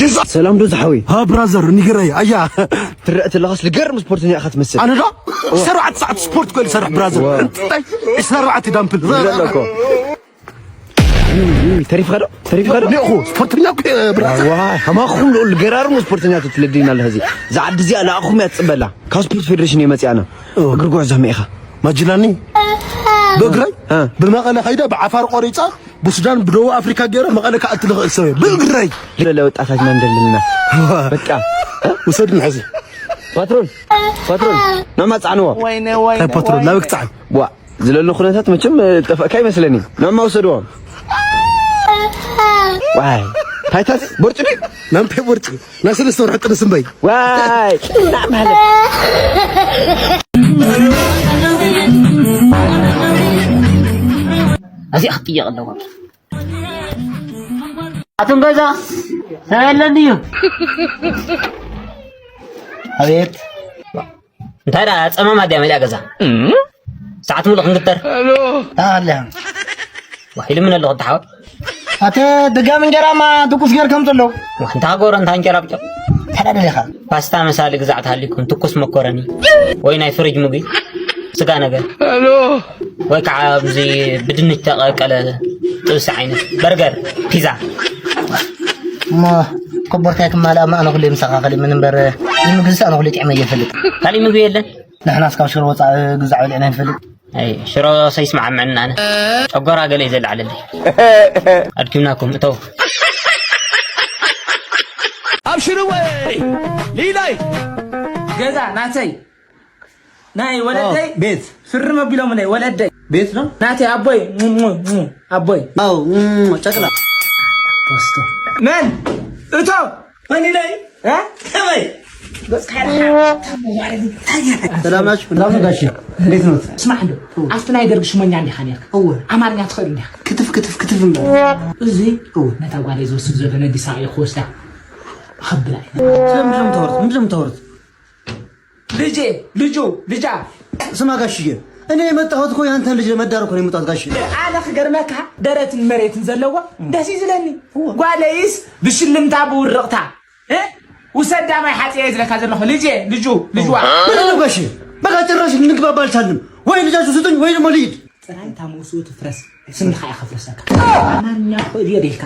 ሰላም ዶ ዝሓወይ? ها برازر نيجري ايا ትረእ ተለኻስ ልገርም ስፖርተኛ ኢኻ ትመስል። انا لا سرعة ساعة سبورت كل سرح برازر انت عشرة أربعة دامبل ይረአ እኮ። ተሪፍካ ዶ? ተሪፍካ ዶ? نيخو سبورتنيا برازر ዋይ ከማኹም ልኡል ገራርሙ ስፖርተኛታት ትለድይና ኣለህ። እዚ ዝዓዲ እዚኣ ንኣኹም እያ ትፅበላ። ካብ ስፖርት ፌዴሬሽን እየ መፅኣና። እግሪ ጉዕዞ መኢኻ ማጅላኒ በእግረይ እ። ብመቐለ ከይደ ብዓፋር ቆሪፃ ብሱዳን ብደቡብ ኣፍሪካ ገይረ መቐለ ክኣቲ ልኽእል ሰብ እየ። ብእግረይ ለለ ወጣታትና እንደልልና በቃ ውሰድኒ ሕዚ ፓትሮን ፓትሮን ናማ ፃዕንዎ እንታይ ፓትሮን ናበይ ክፀዓን ዋ ዝለሎ ኩነታት መቸም ጠፋእካ ይመስለኒ። ናማ ውሰድዎም። ዋይ ታይታት ቦርጭ ድዩ? ናምታይ ቦርጭ ናይ ሰለስተ ወርሒ ጥንስ እምበይ ዋይ ና ማለት እዚኣ ክትጥየቕ ኣለዋ። ኣቶም ገዛ ተበለኒ እዩ። ኣቤት እንታይ ደኣ ጸማም ኣድያ መሊኣ ገዛ ሰዓት ሙሉእ ክንግተር ታሃልያ ወሒሉ ምን ኣለኹ ተሓወ ኣተ ድጋም እንጀራማ ትኩስ ገር ከም ዘሎ እንታ ጎረ እንታ እንጀራ ብጫ ተዳደለኻ ፓስታ መሳሊ ግዛዕ ተሃሊኩም ትኩስ መኮረኒ ወይ ናይ ፍሪጅ ምግቢ ስጋ ነገር ወይ ከዓ ኣብዚ ብድንች ተቐቀለ ጥብሲ ዓይነት በርገር ፒዛ እሞ ኮቦርታይ ክማልኣ እማ ኣነ ኩሉ ይምሳኻኸል ምን እምበር ንምግዝስ ኣነ ኩሉ ጥዕመ እየ ፈልጥ ካሊእ ምግቢ የለን ንሕናስ ካብ ሽሮ ወፃእ ግዛዕ በሊዕና ይንፈልጥ ኣይ ሽሮ ሰይስማዓምዕና ኣነ ጨጎራ ገለ እዩ ዘለዓለለይ ኣድኪምናኩም እተው ኣብሽርወይ ሊላይ ገዛ ናተይ ናይ ወለደይ ቤት ፍርም ኣቢሎምለይ ወለደይ ቤት ነው ናተይ ኣቦይ ሙ- ሙ- ሙ- ኣቦይ ኣው ጨቅላ ወስቶ መን እቶ መን ኢለይ እ? ከመይ ሰላም ናችሁ? እንደምን ጋሽ? እንዴት ነው? ስማዕ እንዶ ኣብቲ ናይ ደርግ ሽመኛ እንዲኻ ነርካ እወ ኣማርኛ ትኽእል እንዲኻ ክትፍ ክትፍ ክትፍ እምበር እዚ እወ ነታ ጓለይ ዝወስድ ዘሎ ነዲሳ እየ ክወስዳ ከብላ እየ ስለምንድን ነው የምታወሩት? ምንድን ነው የምታወሩት? ልጄ ልጁ ልጃ ስማ ጋሽዬ፣ እኔ የመጣሁት እኮ ያንተን ልጅ ለመዳር እኮ ነው የመጣሁት ጋሽዬ። ኣነ ክገርመካ ደረትን መሬትን ዘለዎ ደስ እዩ ዝለኒ። ጓለይስ ብሽልምታ ብውርቕታ እ? ውሰዳ ማይ ሓፂረ እየ ዝለካ ዘለኹ ልጄ ልጁ ልጅዋ። ምንድን ነው ጋሽዬ? በቃ ጭራሽ እንግባባ አልቻልንም። ወይ ልጃችሁ ስጡኝ ወይ ደግሞ ልሂድ። ጥራይ እታ መውስኡ ትፍረስ ስምኻ እያ ከፍርሰካ። ኣማርኛ ክእል እየ ደልካ።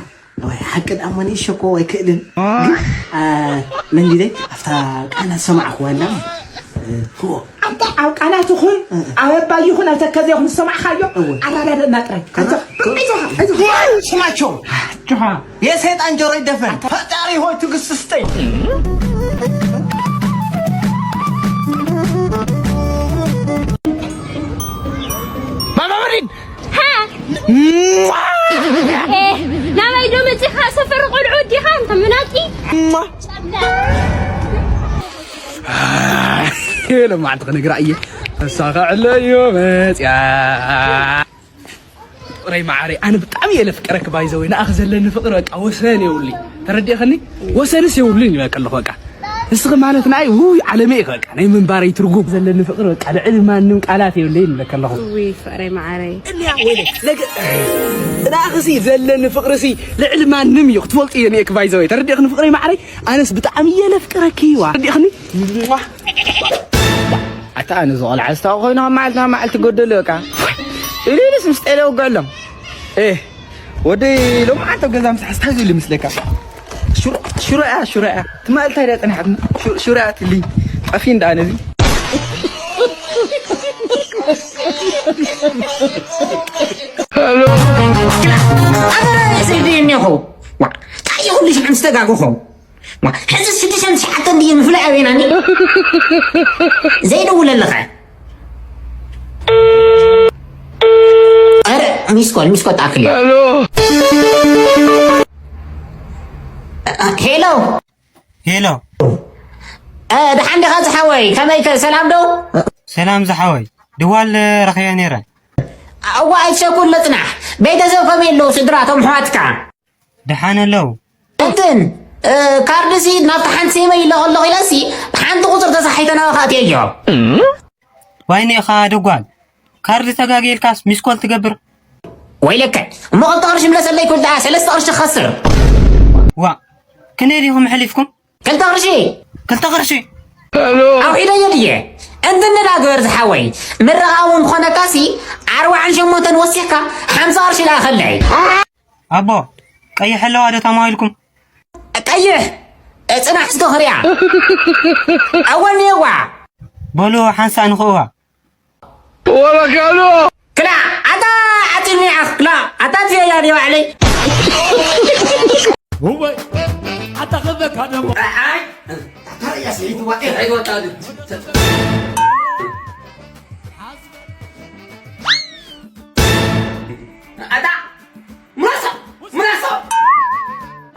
ወይ ሓቂ ደኣ እሞ ንእሸኮ ኣይክእልን። ግን፣ አ፣ መንዲለይ ኣብታ ቃና ዝሰማዕኽዋ ኣላ። እዎ። ኣንታ ኣብ ቃና ትኹን ኣብ ኣባይ ይኹን ኣብ ተከዘ ይኹን ዝሰማዕኻዮ እዎ። ኣራዳድእና ጥራይ። ከዛ፣ ኣይዞኻ፣ ኣይዞኻ፣ ኣይዞኻ። ስማቸው። ኣጆኻ። የሰይጣን ጆሮ ይደፈን። ፈጣሪ ሆይ ትዕግስቲ ስጠይ። ማማ መሪን! ሃ! ሄ፣ ናበይ ዶ መጺኻ? ሰፈር ቆልዑ ዲኻ? እንተ መናጢ። ሎማዓንቲ ክነግራ እየ። እሳ ከዕለዮ መጽያ። ፍቕረይ መዓረይ፣ ኣነ ብጣዕሚ እየ ለፍቅረክ ባይዘወይ። ንኣኽ ዘለኒ ፍቕሪ በቃ ወሰን የብሉይ። ተረዲእኽኒ? ወሰንስ የብሉን ይበል ከለኹ በቃ። ንስኺ ማለት ንኣይ ውይ ዓለመይ ኢኺ በቃ። ናይ ምንባረይ ትርጉም ዘለኒ ፍቕሪ በቃ ልዕሊ ማንም ቃላት የብለይን ይብለኪ ኣለኹ። ውይ ፍቕረይ መዓረይ። እኒያ ወይለ ነገ ንኣኽሲ ዘለኒ ፍቕርሲ ልዕሊ ማንም እዩ ክትፈልጡ እየ ንኤክ ባይዘወይ። ተረዲእኽኒ ፍቕረይ መዓረይ? ኣነስ ብጣዕሚ እየ ለፍቅረኪ ዋ። ተረዲእኽኒ? ኣታ ኣነ ዝቆልዓ ዝታወ ኮይኑ ካብ መዓልቲ ናብ መዓልቲ ጎደሉ በቃ ኢሉ ኢሉስ ምስ ጤለ ወግዐሎም። ኤህ ወደይ ሎምዓንቲ ኣብ ገዛ ምሳሕ ስታይ ዝብል ይመስለካ? ሽሮ- ሽሮ እያ ሽሮ እያ ትማል እንታይ ድያ ጸኒሓትና? ሽሮ- ሽሮ እያ ትልኝ ጠፊ እንዳ ኣነ እዚ ኣነ ስልዲ እኒኹ እንታይ ይኹሉ ሽሕን ዝተጋግኹ ሕዚ ሽዱሽተ ሸዓተ እንድዩ ምፍላይ ኣበይናኒ ዘይደውለለኸ ረ ሚስኮል ሚስኮል ተኣክል እዩ ሄሎ ሄሎ ደሓን ዲኻ ዝሓወይ ከመይ ሰላም ዶ ሰላም ዝሓወይ ድዋል ረኸያ ነይረ እዋ ኣይትሸኩል መጽናሕ ቤተሰብ ከመይ ኣለዉ ስድራ ቶም ኣሕዋትካ ደሓን ኣለዉ። እንትን ካርድሲ ናብታ ሓንቲ ሰበይ ኢለ ከለኹ ኢለሲ ሓንቲ ቁፅሪ ተሳሒተ ናባኻ ኣትየዮ። ዋይኔኻ ደጓል ካርድ ተጋግየልካስ ሚስኮል ትገብር። ወይለከ እሞ ክልተ ቅርሺ ምለሰለይ ኩል ደኣ ሰለስተ ቅርሺ ክኸስር። ዋእ ክንደይ ዲኹም ኣሕሊፍኩም? ክልተ ቅርሺ። ክልተ ቅርሺ። ኣውሒደዮ ድየ? እንትን ንዳ ግበር ዝሓወይ። ምርቓ እውን ክኾነካሲ ኣርባዓን ሸሞንተን ወሲኽካ ሓምሳ ቅርሺ ለኣኸለይ። ኣቦ፣ ቀይሕ ኣለዋ ዶ ተማሂልኩም? ቀይሕ፣ ጽናሕ እስቶ ክሪኣ። ኣወንየዋ። በሉ ሓንሳእ ንኽእዋ። ወረጋሎ። ክላ፣ ኣታ ዓጢኒ ኣኽ፣ ክላ፣ ኣታ ትየያ ዲ ባዕለይ። ውይ፣ ኣታ ከበካ ደሞ። ኣይ፣ ኣታ ያ ስሒትዋ፣ ኤ፣ ኣይወጣ ዲ። ኣታ፣ ምራሳ፣ ምራሳ።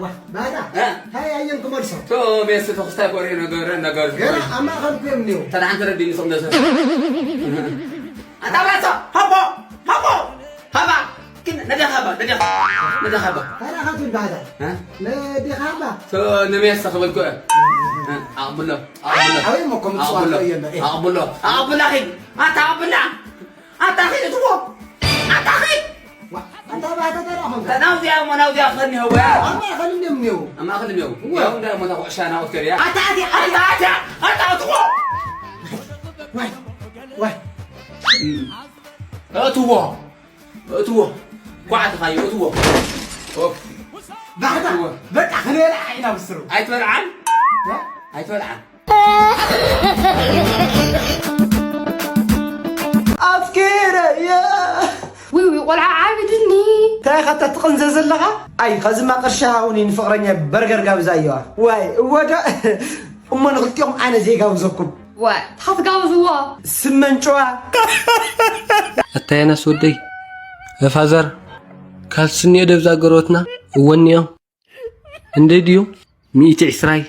ዋ፣ ባዳ፣ እ? እንታይ ኣየን ክመልሶ? ቶ፣ ሜስ ተኽስታይ ኮሪ ነገር፣ ነገር። ገና ኣብ ማእኸል እኮ እዮም እኒው። ተዳሓን ተረዲኒ ሰው እንደሰ። ኣታ ምራሳ፣ ሃቦ፣ ሃቦ፣ ሃባ። ግን ነደኻ ሃባ፣ ነደኻ፣ ነደኻ ሃባ። ታዲያ ካቱ ባዳ። እ? ነደኻ ሃባ። ቶ፣ ንሜስ ተኽበልኩ። እ? ኣቕብሎ፣ ኣቕብሎ። ኣበይ እሞ እኮ ምጽዋት ኣቕብሎ፣ እየለ፣ እ? ኣቕብሎ፣ ኣቕብላ ኺድ። ኣታ ኣቕብላ። ኣታ ኺድ እትዎ። ኣታ ኺድ። ዋ፣ ኣንታ ባታ ተራ ኾንካ። ናውዚያ እሞ ናውዚያ ኸኒ ሀዋ። ኣብ ማእኸል እንዲዮም እኒው። ኣብ ማእኸል እንዲዮም። እዋ። ያው እንዳ ሞታ ኩዕሻ ናውት ከሪያ። ኣታ፣ ኣታ፣ ኣታ፣ ኣታ፣ ኣታ፣ ኣትዎ። ዋይ፣ ዋይ። እትዎ። እትዎ። ኳዕ ተኻዮ፣ እትዎ። ኦፍ። ባሕታ፣ እትዎ። በቃ ክንበልዓ ኢና ብስሩ። ኣይትበልዓን? እ? ኣይትበልዓን? ኣፍቂረያ። ውይ፣ ውይ፣ ቆልዓ ዓብድኒ። እንታይ ኢኻ እታ ትቕንዘ ዘለኻ? ኣይ፣ ኸዚማ ቅርሺ ሃቡኒ ንፍቕረኛ በርገር ጋብዛዮዋ። ዋይ፣ እወ ዶ? እሞ ንኽልቲኦም ኣነ ዘይጋብዘኩም። ዋይ፣ ትኻ ትጋብዝዎ? ስመንጭዋ። ኣታ የናስ ወደይ፣ ፋዘር፣ ካልሲ እኒኦ ደብዛ ገርበትና? እወ እኒኦ። እንደ ድዩ? ሚእቲ ዕስራይ።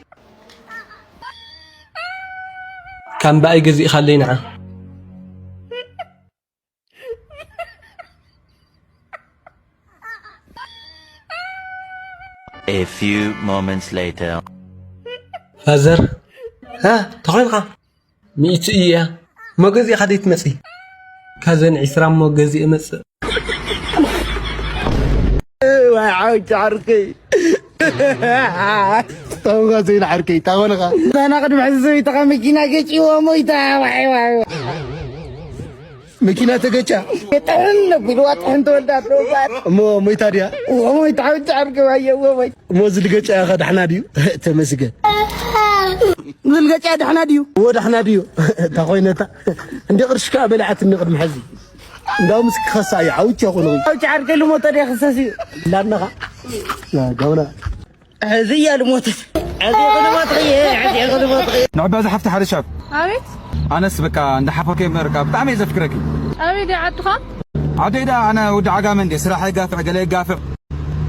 ካምባኣይ ገዚእኻለይ ንዓ። A few moments later. ፋዘር፣ ሃ፣ ተኾይንኻ? ሚእቲ እያ። እሞ ገዚእኻ ደይትመጺ? ካዘን ዕስራ እሞ ገዚእ እመጽእ። ዋይ፣ ዓውጭ ዓርከይ። ታውጋ ዘይን ዓርከይ፣ ታኾንኻ? ኣና ቅድሚ ሕዚ ሰበይትኻ መኪና ገጭዎ ሞይታ። ዋይ፣ ዋይ፣ ዋይ። መኪና ተገጫ? ጥሕን ነቢልዋ፣ ጥሕን ተወልዳ ኣለዎ። እሞ ሞይታ ድያ? እዎ፣ ሞይታ፣ ዓውጭ ዓርከይ፣ ዋየ፣ እዎ፣ ሞይታ። እሞ ዝልገጫ ያኸ ዳሕና ድዩ? ተመስገን። ዝልገጫ ዳሕና ድዩ? እዎ ዳሕና ድዩ? እታ ኮይነታ። እንዲ ቅርሽካ በላዓትኒ ቅድሚ ሕዚ። እንዳውም እስኪ ክኸሳ እዩ፣ ዓውቻ ኮነ። ዓውቻ ዓርከይ ልሞቶ ድየ ክሰስ እዩ? ላድነኻ። ና፣ ጋውና። ሕዚ እያ ልሞት። ሕዚ ክልሞት እየ፣ ሕዚ ክልሞት እየ። ንዕባ ዝሓፍቲ ሓደ ሻብ። ኣቤት። ኣነስ በቃ እንዳሓፈርኩ እየ እምበር፣ ብጣዕሚ እየ ዘፍቅረኪ። ኣበይ ድዩ ዓድኻ? ዓደይ ደኣ ኣነ ወዲ ዓጋመ እንድየ፣ ስራሕ የጋፍዕ፣ ገለ የጋፍዕ።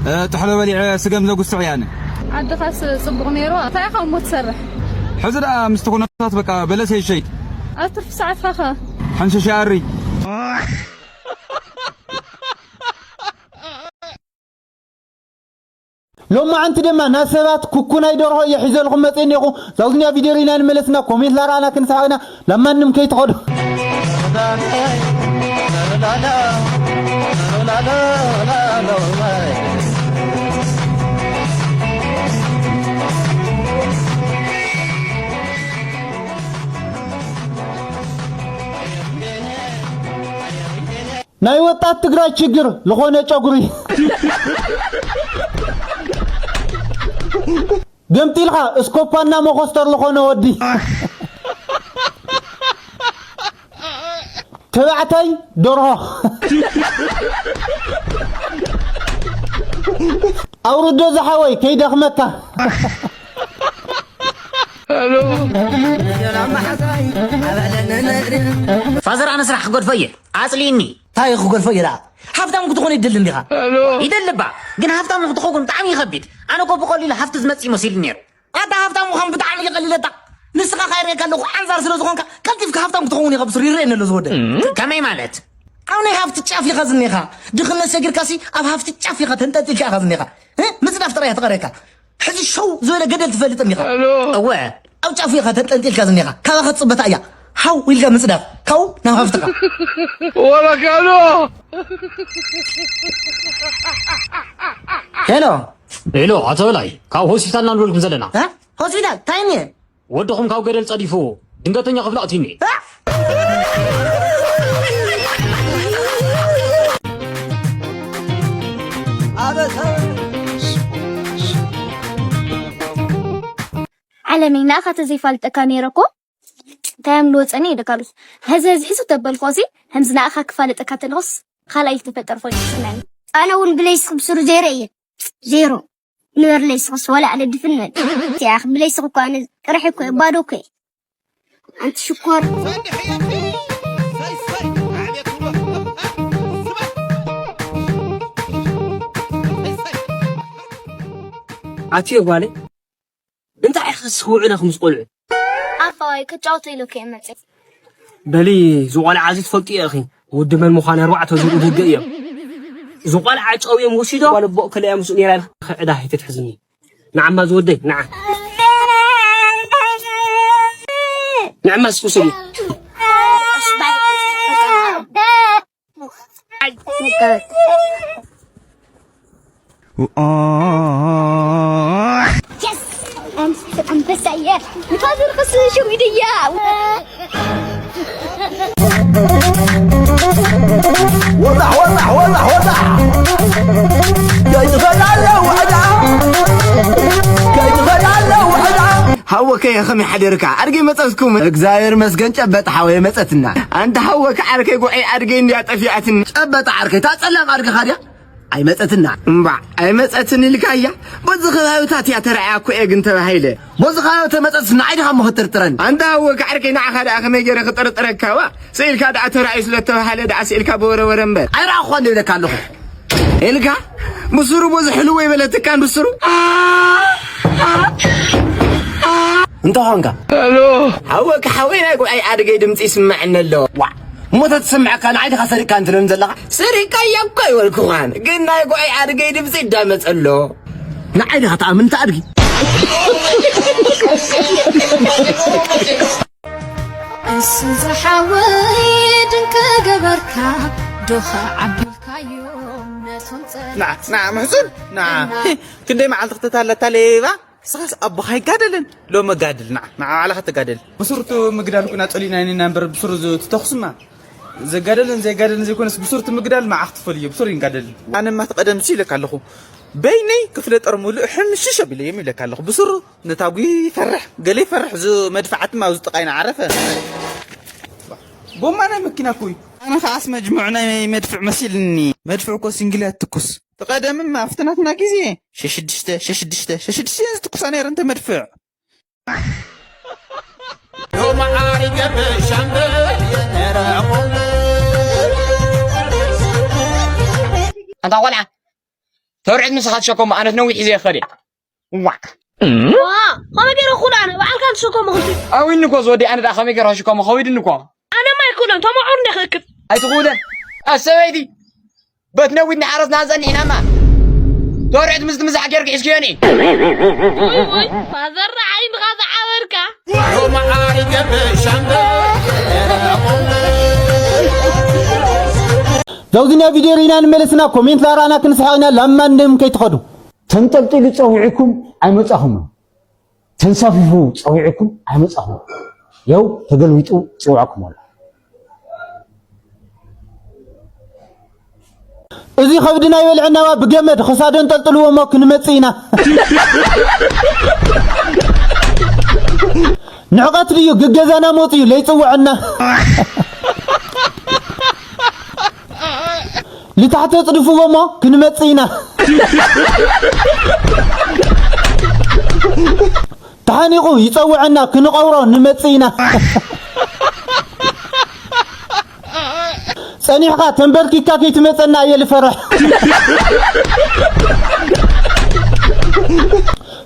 እ፣ ጥሕሎ በሊዐ ስገም ዘጉስዕ እየ ኣነ። ዓድኻስ ጽቡቕ ነይሩ፣ እንታይ ኢኻ እሞ ትሰርሕ? ሕዚ ደኣ ምስቲ ኩነታት በቃ በለሰ ይሸይጥ። ኣብ ትርፊ ሰዓትኻ ኸ? ሓንሽሽ ይኣሪ። ሎማዓንቲ ድማ ናብ ሰባት ኩኩናይ ደርሆ እየ ሒዘልኩም መፅእ እኒኹ። ዛውዝኛ ቪድዮ ርኢና ንመለስና፣ ኮሜንት ላረኣና ክንስሓቕ ኢና። ናብ ማንም ከይትኸዱ። ናይ ወጣት ትግራይ ችግር ዝኾነ ጨጉሪ ገምጢልካ እስኮፓና መኾስተር ዝኾነ ወዲ ተባዕታይ ደርሆ ኣውርዶ ዝሓወይ ከይደኽመካ። ፋዘር፣ ኣነ ስራሕ ክገድፎ እየ። ኣጽልይኒ። እንታይ ክገድፎ እየ ደኣ? ሃብታም ክትኾን ይደሊ እንዲኻ? ይደሊ እባ። ግን ሃብታም ንክትኸውን ብጣዕሚ እዩ ከቢድ። ኣነ እኮ ብቐሊሉ ሃፍቲ ዝመጽእ እዩ መሲሉኒ ነይሩ። ኣታ ሃብታም ምዃን ብጣዕሚ እዩ ቀሊለታ። ንስኻ ከይርእየካ ኣለኹ፣ ሓንዛር ስለ ዝኾንካ ቀልጢፍካ ሃብታም ክትኸውን ኢኻ ብስሩ ይረኣየኒ ኣሎ ዝወደ። ከመይ ማለት? ኣብ ናይ ሃፍቲ ጫፍ ኢኻ ዝኒኻ። ድኽነት ሰጊርካሲ ኣብ ሃፍቲ ጫፍ ኢኻ ተንጠልጢልካ ኢኻ ዝኒኻ። እ? ምጽዳፍ ጥራይ እያ ትቐርየካ። ሕዚ ሸው ዝበለ ገደል ትፈልጥ እንዲኻ። እወ። ኣብ ጫፉ ኢኻ ተንጠልጢልካ ዝኒኻ። ካባኻ ትጽበታ እያ። ሃው ኢልካ ምጽዳፍ። ካብኡ ናብ ሃፍትኻ። ወረጋሎ። ሄሎ፣ ሄሎ፣ ኣቶ በላይ፣ ካብ ሆስፒታል ኢና ንደውለልኩም ዘለና። እ? ሆስፒታል? እንታይ እኒአ? ወድኹም ካብ ገደል ጸዲፉ ድንገተኛ ክፍሊ ኣእትዩኒ። እ? ዓለመይ፣ ንኣኻ ተዘይፋልጠካ ነይረ እኮ። እንታይ እምሉ ወጸኒ እዩ ደካሉስ። ሕዚ፣ ሕዚ፣ ሕዚ ተበልኩ፣ እዚ ከምዚ ንኣኻ ክፋለጠካ ተለኹስ፣ ካልኣይ ዝተፈጠረ ኮይኑ ይስምዐኒ። ኣነ እውን ብለይስኽ ብስሩ ዜሮ እየ። ዜሮ። ንበር ለይስኽስ፣ ወላ ኣነ ድፍን መን። እቲኣ ብለይስኽ እኮ ኣነ ጥራሕ እኮ እየ፣ ባዶ እኮ እየ። ኣንቲ ሽኮር። ኣትዮ ጓለይ፣ እንታይ ኢኺ ክስኽውዕና ምስ ቆልዑ? ኣባዋይ ክጫወቱ ኢሉ ከይመጽእ። በሊ፣ ዝቆልዓ እዚ ትፈልጡ ኢኺ። ወዲ መን ምዃን ኣርባዕተ ዝብኡ ውግእ እዮም። ዝቆልዓ ጨው እዮም ወሲዶ፣ ጓል ኣቦኡ ከለያ ምስኡ ነይራ ኢልካ ዕዳ ኣይትትሕዝኒ። ንዓማ ዝወደይ፣ ንዓ። ንዓማ እስኪ ውሰዲ። Yes! ኣንበሳ እየ። ንፋስ ርክስ ሸዊድያ። ወጣሕ፣ ወጣሕ፣ ወጣሕ፣ ወጣሕ። ከይትኸድ ኣለ ውሕዳ። ከይትኸድ ኣለ ውሕዳ። ሃወከ ከመይ ሓደርካ? ኣድገ መጸትኩም። እግዚኣብሔር መስገን ጨበጥ ሓወየ መጸትና። ኣንታ ሃወከ ዓርከይ ጉዐይ ኣድገ እንድያ ጠፊኣትኒ። ጨበጥ ዓርከይ፣ እታ ጸላም ኣድግኻ ድያ? ኣይመጸትና። እምባዕ፣ ኣይመጸትን ኢልካያ? በዚ ከባቢታት እያ ተራእያ እኮ እየ ግን ተባሂለ። በዚ ከባቢ ተመጸትስ ንዓይ ዲኻ እሞ ክትጥርጥረን? ኣንታ ሃወከ ዓርከይ ንዓኻ ደኣ ከመይ ገይረ ክጥርጥረካ? ዋ፣ ስኢልካ ደኣ ተራእዩ ስለ ተባሃለ ደኣ ስኢልካ ብወረ ወረ እምበር። ኣይረኣኹኻን ዶ ይብለካ ኣለኹ? ኢልካ ብስሩ ብዙሕ ህልው ኣይበለትካን ብስሩ? እንተኾንካ። ሃወከ ሓወይ ናይ ጉዐይ ኣድገይ ድምጺ ይስምዐኒ ኣሎ። ዋ፣ እሞ ተትስምዐካ ንዓይ ዲኻ ሰሪቕካን ትብለኒ ዘለኻ? ሰሪቕካያ እኮ ኣይበልኩኻን፣ ግን ናይ ጉዐይ ኣድገይ ድምጺ ይዳመጽ ኣሎ። ንዓይ ዲኻ ትኣምን እታ ኣድጊ? እሱ ዝሓወይ ድንቅ ገበርካ፣ ዶኻ ዓቢልካዮ ነቶም ጸ- ንዓ፣ ንዓ፣ ምሕጹን፣ ንዓ። ክንደይ መዓልቲ ክትታለታ ሌባ? ንስኻስ ኣቦኻ ኣይጋደልን? ሎሚ ጋድል፣ ንዓ፣ ንዓ ባዕልኻ ተጋደል። ብስርቱ ምግዳል ኩና ጸሊእና ኢና እምበር ብስሩ ዝ-፣ ትተኹስማ። ዘጋደልን ዘይጋደልን ዘይኮነስ ብስርቱ ምግዳል ንዓ ክትፈልዮ፣ ብስሩ ይንጋደልን። ኣነማ ትቐደም ሲ ኢለካ ኣለኹ። በይነይ ክፍለ ጦር ሙሉእ ሕምሽሽ ኣቢለዮም ኢለካ ኣለኹ። ብስሩ ነታጒ ይፈርሕ፣ ገለ ይፈርሕ፣ ዝ-፣ መድፍዓትማ ኣብዚ ጥቓይና ዓረፈ። ጎማ ናይ መኪና እኮ እዩ። ኣነ ኸኣስ መጅሙዕ ናይ መድፍዕ መሲልኒ። መድፍዕ እኮ ሲንግል እያ ትኩስ። ትቐደምማ ኣብቲ ናትና ግዜ ሸሽድሽተ፣ ሸሽድሽተ፣ ሸሽድሽተ እየን ዝትኩሳ ነይረን ተመድፍዕ። ሎሚ ዓሪገ ብሻምበል የነረቑኒ። ኣንታ ቆልዓ፣ ተርዕድ ምሳኻ ትሸከሞ፣ ኣነት ነዊሕ ሒዘ ይኸድ እየ። ዋዕ። ዋ፣ ከመይ ገይረ ኩዳ ኣነ ባዕልካ ትሸከሞ ክልቲ? ኣዊኒ እኮ ዝወዲ ኣነ ደኣ ከመይ ገይረ ክሽከሞ ከዊድኒ እኮ። ኣነማ ኣይክእሎን፣ ተመዑር እንደ ክእክብ። ኣይትኽእለን። ኣሰበይቲ፣ በት ነዊት ንሓረስና ጸኒሕናማ። ተርዕድ ምስቲ ምሳሕ ጌርክ ሒዝክዮኒ። ወይ፣ ወይ፣ ፋዘር ዓይንኻ ዝዓበርካ። ሎሚ ዓሪገ ብሻምበል የነረቑኒ። ዘውዝኛ ቪድዮ ርኢና ንመለስና፣ ኮሜንት ላራእና ክንስሓቕ ኢና፣ ላማ እንደም ከይትኸዱ። ተንጠልጢሉ ጸዊዕኩም ኣይመጻኹምን። ተንሳፊፉ ጸዊዕኩም ኣይመጻኹምን። ያው ተገልቢጡ ጽውዓኩም ኣሎ። እዚ ከብድና ይበልዐናዋ ብገመድ ክሳዶ እንጠልጥልዎ እሞ ክንመጽእ ኢና። ንዕቐት ድዩ ግገዛና መጽኡ ለይጽውዐና። ንታሕቲ ኣጽድፍዎ እሞ ክንመጽእ ኢና። ተሓኒቑ ይጸውዐና፣ ክንቐብሮ ንመጽእ ኢና። ጸኒሕኻ ተንበርኪካ ከይትመጸና እየ ልፈርሕ።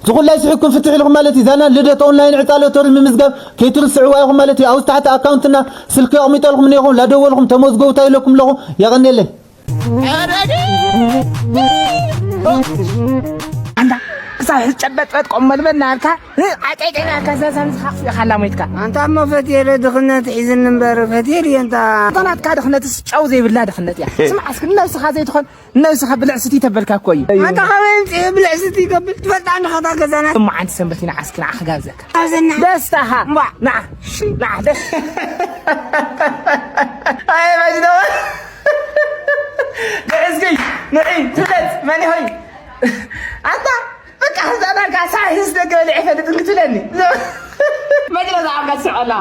ዝኹላይ ስሒብኩም ፍትሕ ኢልኩም ማለት እዩ። ዛና ልደት ኦንላይን ዕፃ ሎተሪ ምምዝጋብ ከይትርስዕዋ ኢኹም ማለት እዩ። ኣብዚ ታሕቲ ኣካውንትና ስልኪ ኣቕሚጠልኩም እኒኹም፣ ላደወልኩም ተመዝገቡ እንታይ ኢለኩም ኣለኹ። የቐንየለይ። ኣንታ፣ ሳሕ ጨበጥበጥ ቆም መልበል ናልካ፣ እ፣ ዓጨይጨይ ናልካ፣ ዘዛን ዝሓፍ ኢኻ ኣላ ሞይትካ። ኣንታ እሞ ፈትየለ ድኽነት ሒዝኒ እምበር ፈትየል እየ እንታ። እታ ናትካ ድኽነትስ ጨው ዘይብላ ድኽነት እያ። ስምዓ እስኪ፣ ነብስኻ ዘይትኾን፣ ነብስኻ ብልዕ ስቲ ተበልካ እኮ እዩ። ኣንታ ካበይ ኣምፂእ ብልዕ ስቲ ተብል? ትፈልጣ እንዲኻ እታ ገዛና። እሞ ሓንቲ ሰንበት ኢና ዓስኪ ንዓ ክጋብዘካ። ኣብዘና። ደስታኻ። እምቧ። ንዓ። ንዓ። ደስ-፣ ኣይ፣ መጅዶ። ንዕስኪ፣ ንዒ፣ ትብለጽ፣ መን ይሆይ? ኣንታ በቃ፣ ህፃን ኣልካ ሳይንስ ደገ በሊዐ ይፈልጥ እንክትብለኒ። መግለፂ ዓብካ ትስዕላ።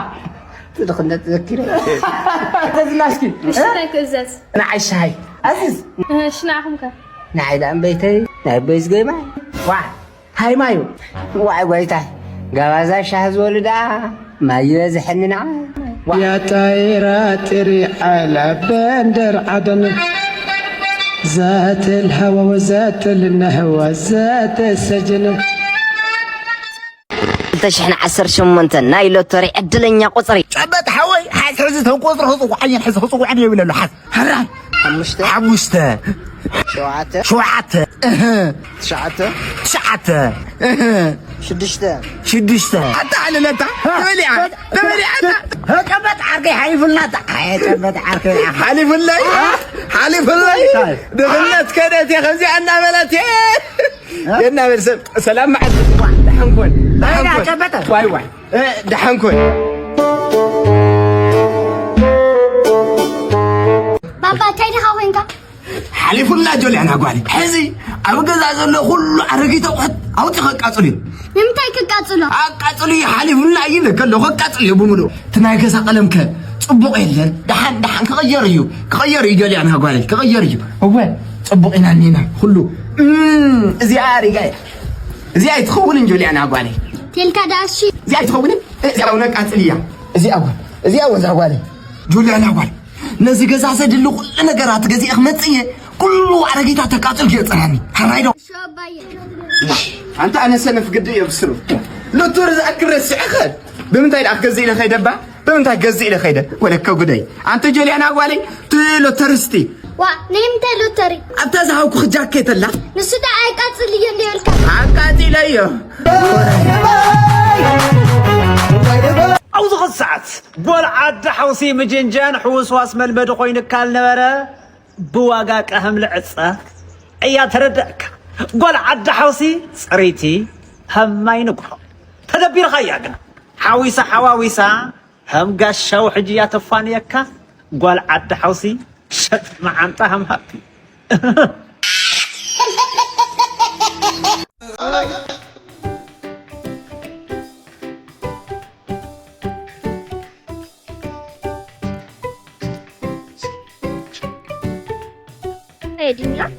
ትድኽነት ዘኪረ። ተዝናሽኪ። እሺ፣ እንታይ ክእዘዝ? ንዓይ ሻሂ። ኣዚዝ። እሺ፣ ንዓኹም ከ? ንዓይ ደኣ እምበይተይ፣ ናይ ኣቦይ ዝገይማ። ዋ፣ ሃይማዩ። ዋይ ጎይታይ፣ ጋባዛ ሻሂ ዝበሉ ደኣ ማይ ይበዝሐኒ ንዓ። ዋ። يا طير أطري على بندر عدن، ذات الهوى وذات النهوى ذات السجن. ክልተ ሽሕን ዓሰርተ ሸሞንተን ናይ ሎተሪ ዕድለኛ ቁፅሪ። ጨበጥ ሓወይ፣ ሓዝ ሕዚ ተን ቁፅሪ ክፅውዓየን ሕዚ ክፅውዐን የብለሉ ሓዝ። ሕራይ። ሓሙሽተ። ሓሙሽተ። ሸውዓተ። ሸውዓተ። እህ። ትሽዓተ። ትሽዓተ። እህ። ሽዱሽተ። ሽዱሽተ። ኣታ ኣለለታ። ተበሊዓ። ተበሊዓ። ጨበጥ ዓርከይ ሓሊፉልና። ኣታ። ኣየ ጨበጥ ዓርከይ። ሓሊፉለይ። ሓሊፉለይ። ድኽነት ከደት እየ ከምዚኣ እናበለት እየ። የናበል ሰብ ሰላም መዓልቲ። ዋ፣ ደሓን ኮን። ደሓን ኮን። ጨበጠ። ዋይ፣ ዋይ። እ፣ ደሓን ኮን። ባባ፣ እንታይ ዲኻ ኮንካ? ሓሊፉና ጆልያና ጓል። ሕዚ ኣብ ገዛ ዘሎ ኩሉ ኣረጊት ኣቑሑት ኣውፂ ከቃፅሉ እዩ። ንምንታይ ክቃፅሎ? ኣቃፅሉ እዩ፣ ሓሊፉና እዩ ከሎ ከቃፅሉ እዩ ብምሉእ። እቲ ናይ ገዛ ቀለም ከ ፅቡቕ የለን። ደሓን፣ ደሓን ክቕየር እዩ። ክቕየር እዩ ጆልያና ጓል፣ ክቕየር እዩ። እወ፣ ፅቡቕ ኢና እኒና ኩሉ። እም፣ እዚኣ ሪጋ እያ። እዚኣ ኣይትኸውንን ጆልያና ጓል። ቴልካ ደኣ እሺ። እዚኣ ኣይትኸውንን። እዚኣ እውን ኣቃፅል እያ። እዚኣ ጓል፣ እዚኣ ወዛ ጓል። ጆልያና ጓል። ነዚ ገዛ ዘድሊ ኩሉ ነገራት ገዚአ ክመጽእ እየ። ኩሉ ኣረጊታት ተቃጽል ገይሩ ጸናኒ። ሕራይ ዶ? ሾባየ። ኣንታ ኣነ ሰነፍ ግዲ እየ ብስሩ። ሎቶሪ ዝኣክል ረሲዐኸ? ብምንታይ ደኣ ክገዝእ ኢለ ኸይደ እባ? ብምንታይ ክገዝእ ኢለ ኸይደ? ወለከ ጉደይ። ኣንቲ ጆልያና ጓለይ፣ እቲ ሎተሪ ስቲ። ዋ፣ ናይ ምንታይ ሎተሪ? ኣብታ ዝሃብኩኺ ጃኬት ኣላ። ንሱ ደኣ ኣይቃጽል እየ እንደ በልካ። ኣቃጺለዮ። ኣብዚ ኽሳዕት ጓል ዓዲ ሓውሲ ምጅንጃን ሕውስዋስ መልመዲ ኮይኑ ካል ነበረ። ብዋጋ ቀህም ልዕጸ እያ ተረዳእካ። ጓል ዓዲ ሓውሲ ጽሪቲ፣ ሃማይ ንግሆ ተደቢርካ እያ ግና ሓዊሳ ሓዋዊሳ ሃም ጋሻው ሕጂ እያ ተፋንየካ። ጓል ዓዲ ሓውሲ ሸጥ መዓንጣ ሃም ሃብቲ።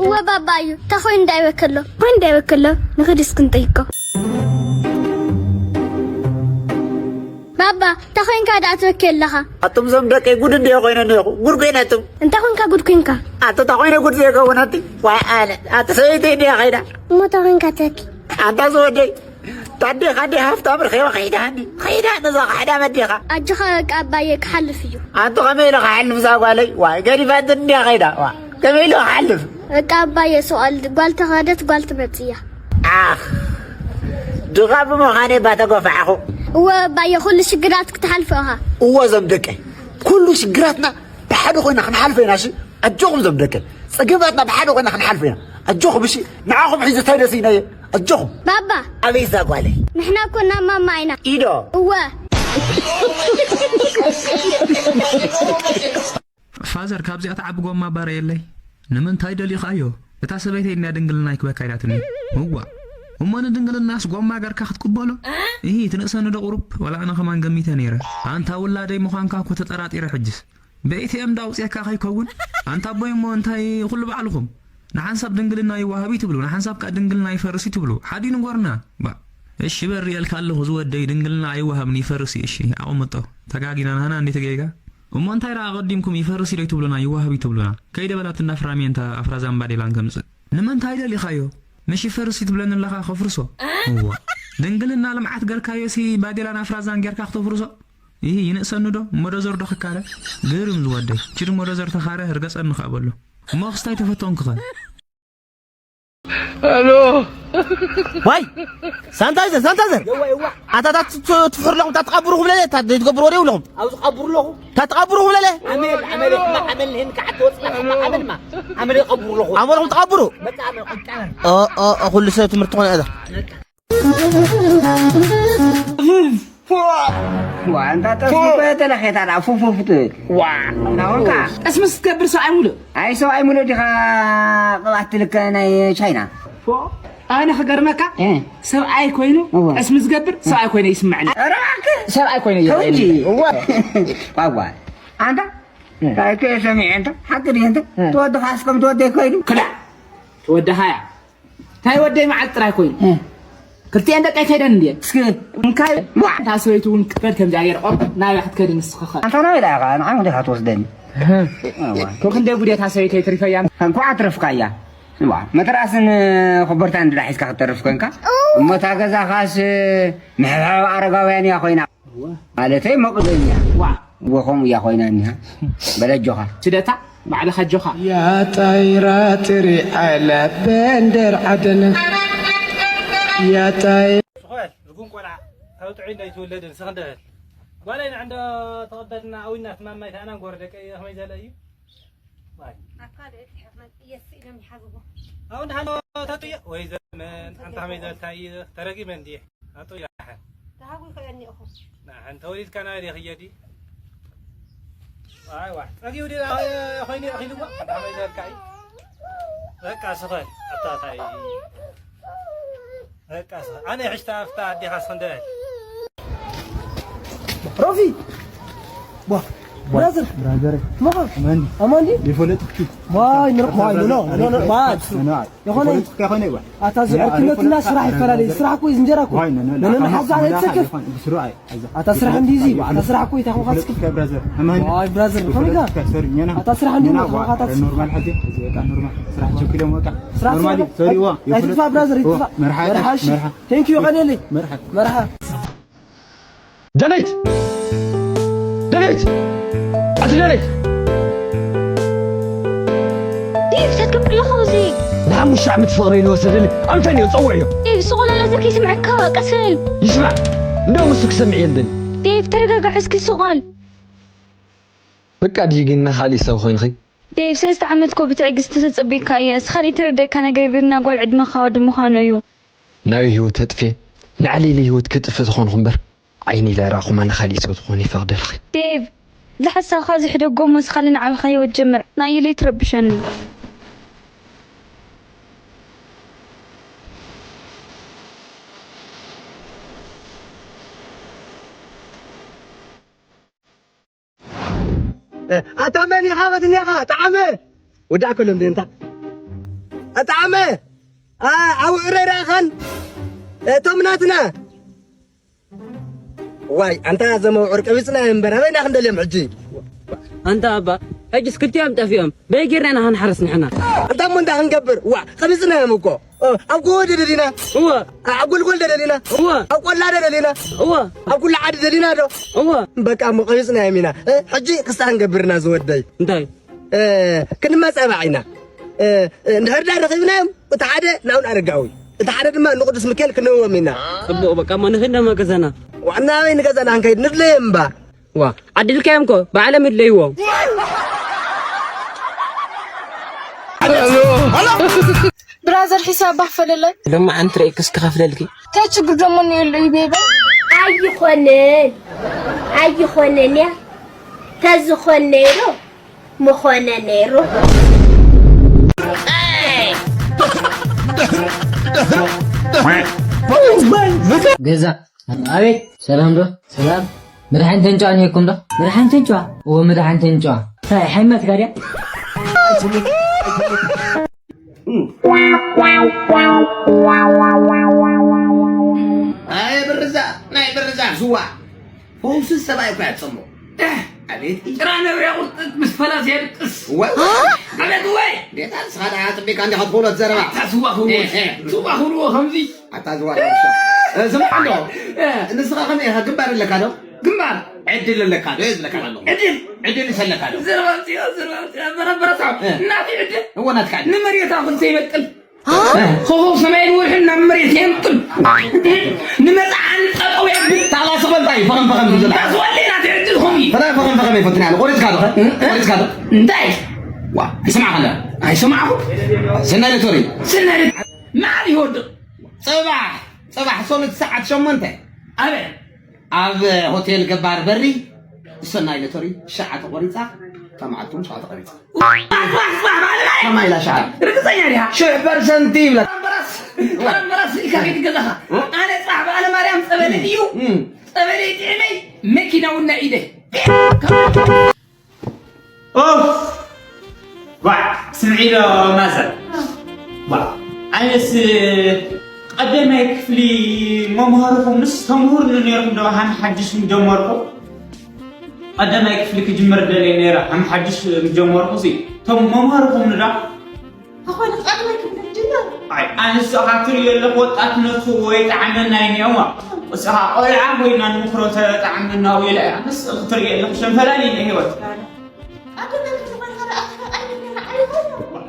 እወ ባባ እዩ። እንታይ ኮይኑ እንዳይበከሎ? እንታይ እንዳይበከሎ? ንኽድ እስኪ ንጠይቆ። ባባ፣ እንታይ ኮይንካ ደኣ ትበኪ ኣለኻ? ኣቱም ዞም ደቀይ ጉድ እንድየ ኮይነ እኒአኹ። ጉድ ኮይነ ኣቱም። እንታይ ኮይንካ ጉድ ኮይንካ? ኣቲ እንታይ ኮይነ ጉድ ዘይከውን ኣቲ? ዋይ ኣነ። ኣቲ ሰበይተይ እንድያ ከይዳ። እሞ እንታይ ኮይንካ ትበኪ? ኣንታ ዝወደይ። ታዴኻ ኣዴ ሃፍታም ርኺባ ኸይዳኒ። ኸይዳ ነዛ ኻሕዳም ኣዴኻ። ኣጆኻ በቃ ኣባየ ክሓልፍ እዩ። ኣንቲ ኸመይ ኢለ ኻሕልፍ እዛ ጓለይ? ዋይ ገዲፋትኒ እንድያ ኸይዳ። ዋ ከመይ ኢለ ኻሕልፍ? በቃ ኣባየ ሰዋል ጓል ተኸደት ጓል ትመጽእ እያ። ዓኽ ድኻ ብምዃነይ እባ ተገፋዕኹ። እወ ኣባየ ኩሉ ሽግራት ክትሓልፎ ኢኻ። እወ እዞም ደቀይ ኩሉ ሽግራትና ብሓደ ኮይና ክንሓልፎ ኢና እሺ። ኣጆኹም ዞም ደቀይ ጸገማትና ብሓደ ኮይና ክንሓልፎ ኢና። ኣጆኹም እሺ። ንዓኹም ሒዘ እንታይ ደሲና እየ። ኣጆኹም። ባባ። ኣበይ እዛ ጓለይ? ንሕና እኮ ናብ ማማ ኢና። ኢዶ። እወ። ፋዘር ካብዚኣ ትዓቢ ጎማ ባረየለይ። ንምንታይ ደሊኻዮ? እታ ሰበይተይ እንድያ ድንግልና ይክበካ ኢላትኒ። እዋ እሞ ንድንግልናስ ጎማ ገርካ ክትቅበሎ? እሂ ትንእሰኒ ዶ ቁሩብ? ዋላ ኣነ ከማን ገሚተ ነይረ። ኣንታ ውላደይ ምዃንካ እኮ ተጠራጢረ ሕጅስ። ብኤቲኤም ዶ ኣውፅየካ ከይከውን? ኣንታ ኣቦይ እሞ እንታይ ኩሉ ባዕልኹም ንሓንሳብ ድንግልና ይዋሃብ እዩ ትብሉ፣ ንሓንሳብ ከኣ ድንግልና ይፈርስ እዩ ትብሉ። ሓዲ ንጎርና። ባ እሺ በሪ እልካ ኣለኹ ዝወደይ ድንግልና ኣይዋሃብን ይፈርስ እዩ። እሺ ኣቕምጦ። ተጋጊና ናህና እንዴ ተገይጋ? እሞ እንታይ ደኣ ኣቐዲምኩም ይፈርስ እዩ ዶ ይትብሉና ይዋሃብ እዩ ትብሉና? ከይደ በላት እንዳ ፍራሜንታ ኣፍራዛን ባዴላን ከምጽእ። ንምንታይ ደሊኻዮ? ምሽ ይፈርስ እዩ ትብለኒ ኣለኻ ከፍርሶ? እዋ ድንግልና ልምዓት ገርካዮ ሲ ባዴላን ኣፍራዛን ጌርካ ክተፍርሶ? ይህ ይንእሰኒ ዶ? እሞ ዶዘር ዶ ክካረ? ግርም ዝወደይ። ችድ እሞ ዶዘር ተኻረ ርገጸኒ ከኣ በሎ። እሞ ክስታይ ተፈተንኩኸ? ኣሎ ዋይ ሳንታይዘር ሳንታይዘር ኣታ ታ ትፍሕር ኣለኹም ታ ትቐብሩ ክብለለ ታ ትገብሩ ወደ ይብለኹም ኣብዚ ቀብሩ ኣለኹ ታ ትቐብሩ ክብለለ ኣመል ኣመል ኣመል ንህን ከዓት ወጽእ ኣመል ማ ኣመል ቀብሩ ኣለኹ ኣመልኹም ትቐብሩ መጣ ኣመል ቁጣ ኦ ኦ ኩሉ ሰብ ትምህርቲ ኮነ እዛ ዋ እንታ ጠስሚ እኮ የተለኼታ ደኣ ፉፉፍ ትብል ዋ ናውንካ ጠስሚ ስትገብር ሰብኣይ ሙሉእ ኣይ ሰብኣይ ሙሉእ ዲኻ ቅብኣት ትልከ ናይ ቻይና ኣነ ክገርመካ ሰብኣይ ኮይኑ ጠስሚ ዝገብር ሰብኣይ ኮይነ ይስምዐኒ ሰብኣይ ኮይነ ይረኣየኒ ዋዋ ኣንታ ታይከ ሰሚዐ እንተ ሓቂ ድየ እንተ ተወድኻ እስከም ተወደይ ኮይኑ ክዳ ተወድኻ እያ እንታይ ወደይ መዓልቲ ጥራይ ኮይኑ ክልቲኤን ደቀይ ከይደን እንድየ እስኪ እንካይ እታ ሰበይቲ እውን ክትበል ከምዚኣ ገይረ ኦርደር ናበይ ክትከዲ ንስኺ ኸ ኣንታ ናበይ ደኣ ኢኻ ንዓይ ወዲኻ ትወስደኒ እዋ ክንደይ ጉድ እታ ሰበይተይ ትሪፈያ እንኳዕ ኣትረፍካያ እዋ መተርኣስን ኮቦርታ እንድዳ ሒዝካ ክትተርፍ ኮንካ እሞ እታ ገዛኻስ ምሕብሓብ ኣረጋውያን እያ ኮይና ማለተይ መቕዘኛ ዋ ወኸም እያ ኮይና እኒሃ በለጆኻ ስደታ ባዕልኻ ጆኻ ያጣይራ ትሪ ዓላ በንደር ዓደነ ያጣይ ሱኸል ርጉም ቆልዓ ካብ ጥዑይ እንዳይትውለድን ስኽ እንደበል ጓለይ ንዕንዶ ተቐበልና ኣዊና ትማማይ ተኣናን ጎረ ደቀ ከመይ ዘለ እዩ ኣካል እቲ ሕኽመት ጥየስ ኢሎም ይሓዝዎ ኣብኡ እንዳሃሎ ተጥዮ ወይ ዘመን ኣንታ ከመይ ዘልካ እዩ ተረጊመ እንድየ ኣጥዮ ሓን ተሃጉ ይኸየኒ እኹ ንዓን ተወሊድካ ናይ ደ ክየዲ ኣይዋ ጸጊቡ ዲ ኮይኑ ኢልዋ ኣንታ ከመይ ዘልካ እዩ በቃ ስኸል ኣታታይ በቃ ስኸል ኣነ ሕሽታ ኣፍታ ኣዴኻ ስኸንደበል ሮፊ ቧ ብራዘር ብራዘር ማኻ ኣማንዲ ኣማንዲ ይፈለጥኩ ማይ ንርክ ማይ ኖ ኖ ኖ ማይ ይኾነ ይኾነ ይባ ኣታ ዝዕርክነትና ስራሕ ይፈላለዩ ስራሕ እኮ እዩ እንጀራ እኮ ኖ ኖ ሓዛ ኣይትሰክፍ ብስሩ ኣይ ኣታ ስራሕ እንዲዚ ኣታ ስራሕ እኮ ይታኹ ካስክ ብራዘር ኣማንዲ ኣይ ብራዘር ይኾነ ጋ ኣታ ስራሕ እንዲዚ ኣታ ኖርማል ሓዚ በቃ ኖርማል ስራሕ ቸኪሎም በቃ ስራሕ ኖርማል ሶሪዋ ይፍልፋ ብራዘር ይፍልፋ መርሓ መርሓ Thank you ቀኔለይ መርሓ መርሓ ደነይት ደነይት ኣቲ ደነይት ዴቭ ተትገብር ኣለኹ እዚ ንሓሙሽተ ዓመት ፍቕረይ ንወሰደኒ ኣምተን እዮ ፀውዕዮ ዴቭ ስቕ በል ኣላዘር ከይስምዐካ ቀስ በል ይስማዕ እንደው ንሱ ክሰምዕ እየ ዝደሊ ዴቭ ተረጋጋዕ እስኪ ስቕ በል በቃ ድዩ ግን ንኻሊእ ሰብ ኮይንኺ ዴቭ ሰለስተ ዓመት እኮ ብትዕግስቲ ተጸቢካ እየ እስኻ ዘይተረደእካ ነገር ይብልና ጓል ዕድመኻ ወዲ ምዃኑ እዩ ናበይ ህይወት ተጥፍየ ንዓለይለይ ህይወት ክጥፍእ ዝኾንኹ እምበር ዓይኒ ለራኹማ ንኻሊእ ሰው ትኾኑ ይፈቕደልኺ ዴቭ ዝሓሳብኻ ዝሕደጎ እሞ እስኻ ልንዓብኻ ህይወት ጀምር ናይለይ ትረብሸኒ ኣታ መን ኢኻ በትኒ ኢኻ ጣዓመ ወዳእ ከሎም ደንታ ኣጣዓመ ኣውዕረ ዳኻን እቶም ናትና ዋይ ኣንታ ዘመውዕር ቀቢፅና እምበር ኣበይና ክንደልዮም ሕጂ ኣንታ ኣባ ሕጅስ ክልቲኦም ጠፊኦም በይ ጌርና ኢና ክንሓርስ ንሕና ኣንታ እሞ እንታይ ክንገብር ዋ ቀቢፅናዮም እኮ ኣብ ጎቦ ደደሊና እወ ኣብ ጎልጎል ደደሊና እወ ኣብ ቆላ ደደሊና እወ ኣብ ኩሉ ዓዲ ደሊና ዶ እወ በቃ እሞ ቀቢፅናዮም ኢና ሕጂ ክስታ ክንገብርና ዝወደይ እንታይ ክንመፃባዕ ኢና እንድሕር ዳ ረኺብናዮም እቲ ሓደ ናውን ኣረጋዊ እቲ ሓደ ድማ ንቅዱስ ሚካኤል ክንህቦም ኢና ፅቡቅ በቃ እሞ ንኽድ ነማ ገዛና ዋና ኣበይ ንገዛና ክንከይድ ንድለየ እምባ ዋ ዓዲልካዮም ኮ ባዕሎም ይድለይዎም ብራዘር ሒሳብ ባህ ፈለለይ ሎማዓንቲ ርእክስ ክኸፍለልኪ እንታይ ችግር ደሞ እኒኦ ኣሎ እዩ ቤባ ኣይኾንን ኣይኾንን እያ ተዝኾን ነይሩ ምኾነ ነይሩ ገዛ ኣቤት ሰላም ዶ ሰላም መድሓኒት ተንጫዋ እኒሄኩም ዶ መድሓኒት ተንጫዋ እዎ መድሓኒት ተንጫዋ እንታይ ሓይማት ጋድያ ናይ ብርዛ ናይ ብርዛ ስዋ ፈውሲ ሰብኣይ እኳ ያጸሞ ኣቤት ጭራ ነብርያ ቁርጥጥ ምስ ፈላስ የድቅስ ኣቤት ወይ ጌታ ንስኻ ደኣ ጽቢካ እንዲኻ ትኽእሎ ትዘረባ ኣታ ስዋ ክብልዎ ስዋ ክብልዎ ከምዚ ኣታ ዝዋ ስምዓ እንዶ ንስኻ ከመይ ኢኻ ግንባር ኣለካ ዶ ግንባር ዕድል ኣለካ ዶ ዝብለካ ኣለኹ ዕድል ዕድል ሰለካ ዶ ዘረባ ኣምፅኦ ዘረባ ኣምፅኦ በረበረ ሳብ ናተይ ዕድል እዎ ናትካ ዕድል ንመሬታ ክንተ ይበቅል ኮኾብ ሰማይን ወርሕን ናብ መሬት የንጥል። ንመጽዓን ጠጠው የብል። ታላ ስቆልታ እዩ፣ ፈኸም ፈኸም ዝብል። ታስወሊ ናት ዕድል ኹም እዩ። ፈኸም ፈኸም ፈኸም ይፈትን ያለ። ቆሪጽካ ዶ? ቆሪጽካ ዶ? እንታይ? ዋ፣ ይስማዕ ከለ። ኣይሰማዕኹ። ሰናይ ሎተሪ። ሰናይ ሎተሪ። መዓል ይወድቕ። ጽባሕ፣ ጽባሕ ሶሉት ሰዓት ሸሞንተ። ኣበይ? ኣብ ሆቴል ገባር በሪ። ሰናይ ሎተሪ ሸዓ ተቆሪጻ። ከመዓልኩም ሸዓ ተቆሪጻ። ፋሕ፣ ፋሕ፣ ፋሕ፣ ባለ ባለ። ከማይ ኢላ ሸዓ። ርግጸኛ ዲኻ? ሽሕ ፐርሰንት ይብለካ። ኣምበራስ፣ ኣምበራስ ኢልካ ከይትገዛኻ። ኣነ ጽባሕ በዓለ ማርያም ጸበለይ እዩ። እም። ጸበለይ ጥዕመይ፣ መኪና እውን ናይ ኢደይ። ኦፍ! ዋዕ! ስምዒ ዶ ማዘር? ዋዕ! ኣነስ ቀደማይ ክፍሊ መምሃርኹም ምስ ተምህሩኒ ነይርኩም ዶ ሃም ሓድሽ ምጀመርኩ? ቀደማይ ክፍሊ ክጅምር ደልየ ነይረ ሃም ሓድሽ ምጀመርኩ ሲ ቶም መምሃርኹም ንዳ? ኣኾይ ቀደማይ ክፍሊ ክጅምር? ኣይ ኣንስ ኻ ትርእዮ ኣለኹ ወጣትነቱ ወይ ጣዕመና እዩ እኒኦማ። እስኻ ቆልዓ ኮይና ንምክሮ ተጣዕመና ወይ ኢለ ኣንስ ክትርእዮ ኣለኹ ሸንፈላል እዩ ህይወት።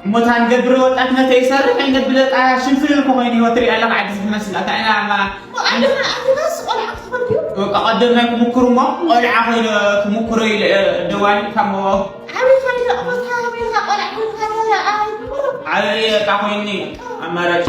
እሞ እታ ንገብር ወጣትነት ይሰርሕ፣ ኣይነብለ ጣ ሽንፍልል እኮ ኮይኑ ህይወት ትርኢ ኣለኻ፣ ዓዲ ዝመስል። ኣታ ኢና ማ-፣ ዓዲ በቃ ቀደም ናይ ክምኩር እሞ፣ ቆልዓ ኮይነ ክምኩሮ ኢለ፣ ደዋሊ ካብ ሞ-፣ ዓብይ ኮይነ እሞ፣ እታ ኮይንካ ቆልዓ ኮይንካ፣ ኣይ፣ ዓብይ በቃ ኮይኒ ኣማራጭ።